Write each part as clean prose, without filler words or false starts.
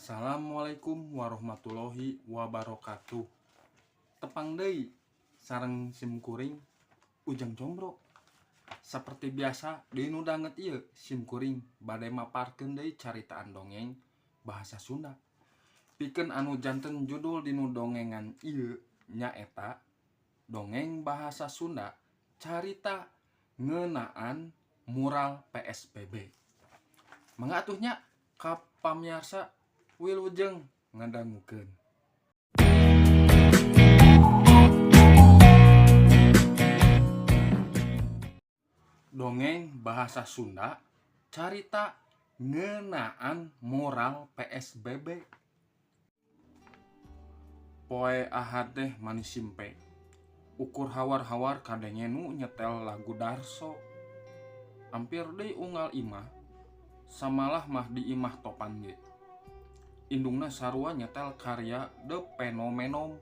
Assalamualaikum warahmatullahi wabarakatuh. Tepang deui sareng sim kuring Ujang Combro. Seperti biasa di nu danget ieu sim kuring bade maparkeun deui caritaan dongeng bahasa Sunda. Pikeun anu janten judul dinu dongengan ieu nyaeta dongeng bahasa Sunda carita ngeunaan mural PSBB. Mangga atuh nya ka pamiarsa wilujeng ngadangukeun. Dongeng bahasa Sunda carita ngeunaan mural PSBB. Poe Ahad teh manis simpe. Ukur hawar-hawar kadenge nu nyetel lagu Darso. Ampir deui unggal imah, samalah mah di imah Topan ge. Indungna sarua nyetel karya The Phenomenon.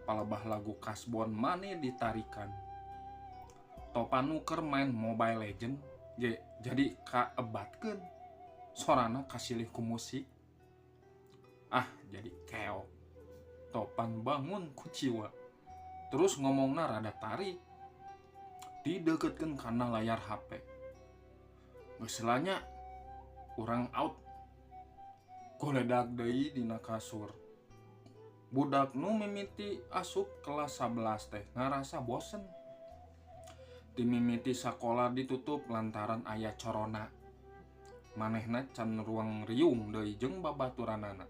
Palebah lagu kasbon mane ditarikan. Topan nu keur main Mobile Legend ge jadi kaebatkeun. Sorana kasilih ku musik. Ah, jadi keok. Topan bangun kuciwa. Terus ngomongna rada tarik. Dideukeutkeun kana layar HP. Geus lah nya, urang out. Goledag deui dina kasur. Budak nu mimiti asup kelas 11 teh ngarasa bosen. Ti mimiti sakola ditutup lantaran aya corona. Manehna can ruang riung deui jeung babaturanana.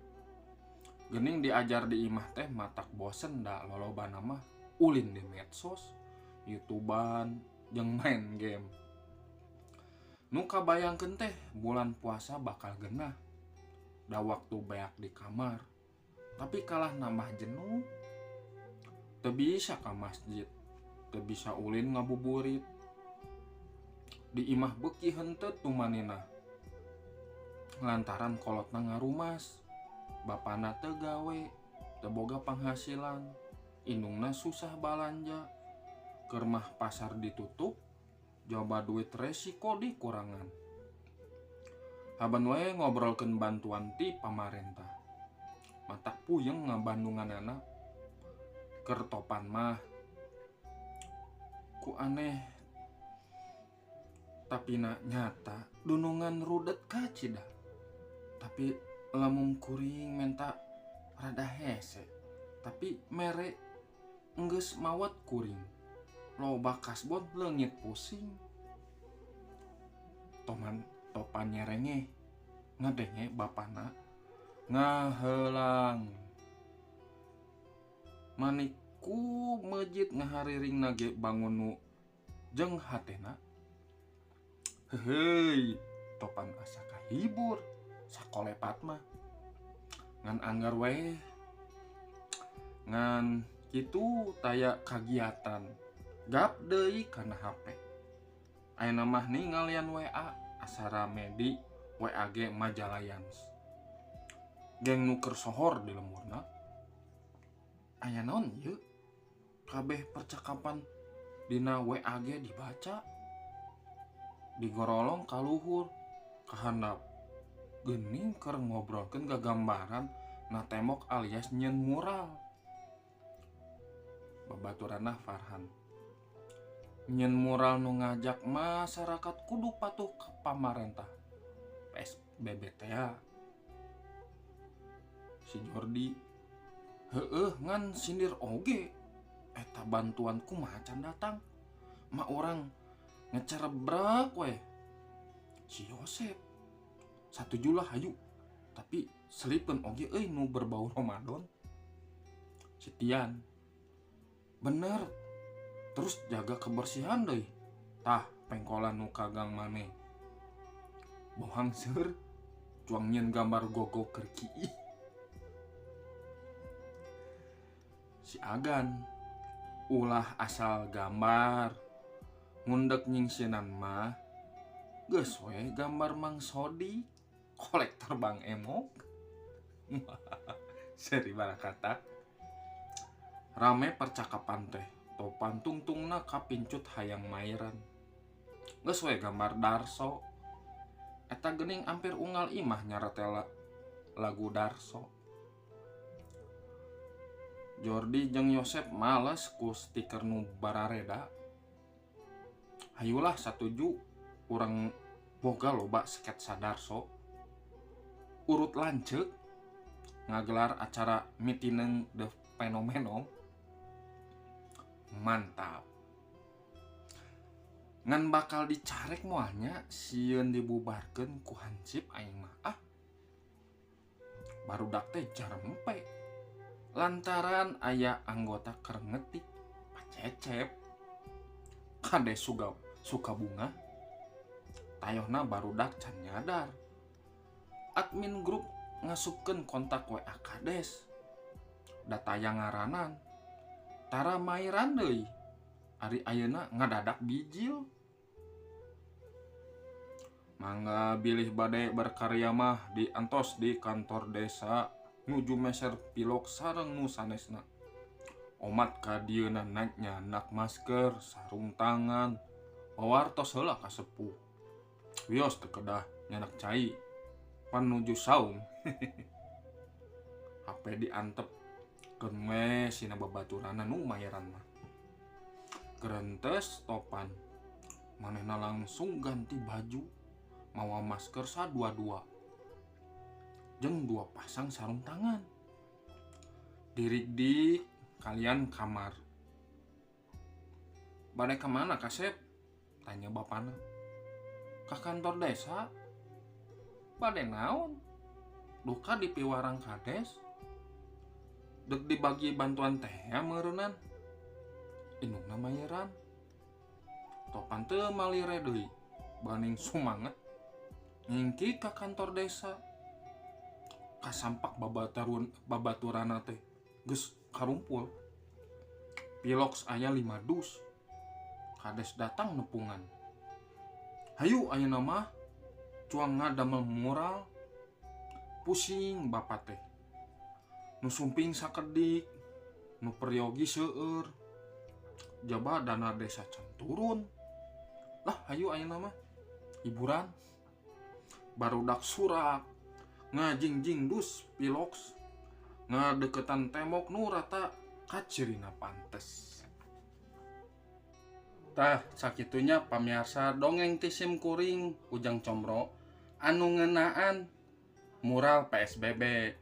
Geuning diajar di imah teh matak bosen da lolobana mah ulin di medsos, YouTubean, jeung main game. Nu kabayangkeun teh bulan puasa bakal genah. Da waktu beak di kamar, tapi kalah nambah jenuh. Teu bisa ka masjid, teu bisa ulin ngabuburit. Di imah beuki henteu tumanina. Lantaran kolotna ngarumas, bapana teu gawe, teu boga panghasilan, indungna susah balanja. Keur mah pasar ditutup, jaba duit resiko dikurangan. Haben we ngobrolkeun bantuan ti pamarentah. Matak puyeng ngabandunganana. Keur Topan mah ku aneh tapina nyata dunungan rudet kacida. Tapi lamun kuring menta rada hese, tapi mere enggeus mawat kuring. Loba kasbon leungit pusing. Toman Topan nyerengeh ngadenge bapana ngaheulang. Manik ku meujit ngahariringna ge bangun nu jeung hatena. Heuheuy, Topan asa kahibur sakolepat mah. Ngan anggar we. Ngan kitu taya kagiatan. Gap deui kana HP. Ayeuna mah ningalian WA asa rame di WAG Majalayans. Geng nu keur sohor di lemurna. Aya naon ieu? Kabeh percakapan dina WAG dibaca. Digorolong ka luhur, ka handap. Geuning keur ngobrolkeun gagambaran na tembok alias nyieun mural. Babaturanna Farhan. Nyieun mural nu ngajak masyarakat kudu patuh ka pamarentah. PSBB teh. Si Jordi heueuh ngan sindir oge. Eta bantuan kumaha can datang. Ma urang ngecerebrek we. Si Yosep satuju lah hayu. Tapi selipkeun oge euy nu berbau Ramadan. Si Tian bener. Terus jaga kebersihan deui. Tah pengkolan nu kagang maneh. Bohang seur cuang nyieun gambar gogo keur kiih. Si Agan ulah asal gambar. Ngundek nyingsieunan mah geus we gambar Mang Sodi kolektor Bang Emok. Seri barakata. Rame percakapan teh. Topan tungtungna kapincut hayang mairan. Geus we gambar Darso. Eta geuning ampir unggal imah nyaratela. lagu Darso. Jordi jeung Yosep males ku stiker nu barareda. Hayulah satuju urang boga loba sketsa Darso. Urut lanceuk ngagelar acara mitineng The Phenomenon. Mantap. Ngan bakal dicarek moalnya sieun dibubarkeun ku hansip aing mah. Ah. Barudak teh jarempe. Lantaran aya anggota keur ngetik Pacecep. Kades suka bunga. Tayohna barudak can nyadar. Admin grup ngasupkeun kontak WA kades. Da taya ngaranan. Tara mairan deui. Ari ayeuna ngadadak bijil. Mangga bilih bade berkarya mah diantos di kantor desa nuju meser pilok sareng nu sanesna. Omat ka dieuna nyandak masker, sarung tangan, wawartos heula ka sepuh. Wios teu kedah nyandak cai, pan nuju saum. HP diantep keun we sina babaturanna nu mayaran mah. Gerentes topan, manehna langsung ganti baju, mawa masker sadua-dua, jeung 2 pasang sarung tangan. Dirik-dik kalian kamar. Bade ka mana kasep? Tanya bapana. Ka kantor desa. Bade naon? Duka dipiwarang kades. Dek dibagi bantuan teh meureunnan. Indungna mayeran. Topan teu malire deui, baning sumanget ngingki ka kantor desa. Kasampak babaturana teh geus karumpul. Pilox aya 5 dus. Kades datang nepungan. Hayu ayeuna mah cuang ngadamel mural. Pusing bapak teh. Nu sumping sakedik, nu peryogi seueur. Jaba dana desa can turun. Lah hayu ayeuna mah hiburan. Barudak surak ngajingjing dus pilox ngadeketan tembok nu rata kacirina pantes. Tah sakitunya pamiarsa dongeng ti sim kuring Ujang Comro anu ngeunaan mural PSBB.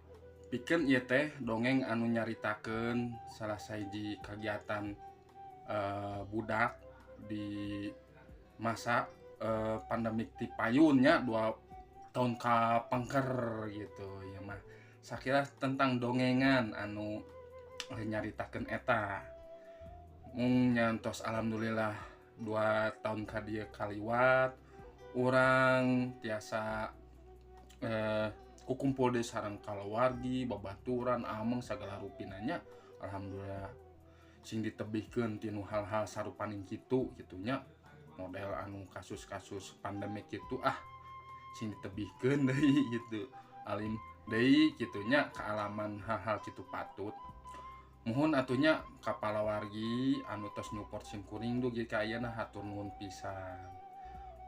Pikeun ieu teh dongeng anu nyaritakeun salah sahiji kagiatan budak di masa pandemik ti payunnya 2 tahun kapengker gitu ya mah. Sakira tentang dongengan anu nyaritakeun eta. Mung nyantos alhamdulillah 2 tahun ka dieu kaliwat urang tiasa kukumpul deui sareng kalawargi, babaturan, ameng sagala rupina nya. Alhamdulillah sing ditebihkeun tinu hal-hal sarupaning kitu kitu nya. Model anu kasus-kasus pandemi kitu ah sing ditebihkeun deui gitu. Alim deui kitu nya kaalaman hal-hal kitu patut. Muhun atunya ka palawargi anu tos nyupport sim kuring dugi ka ayeuna hatur nuhun pisan.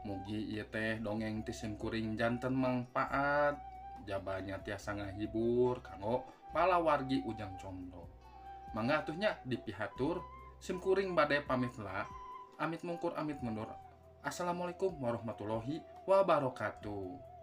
Mugi ieu teh dongeng ti sim kuring janten mangpaat, jabanya tiasa ngahibur kanggo palawargi Ujang Comro. Mangga atuh nya dipihatur sim kuring bade pamit lah. Amit mungkur amit mundur. Assalamualaikum warahmatullahi wabarakatuh.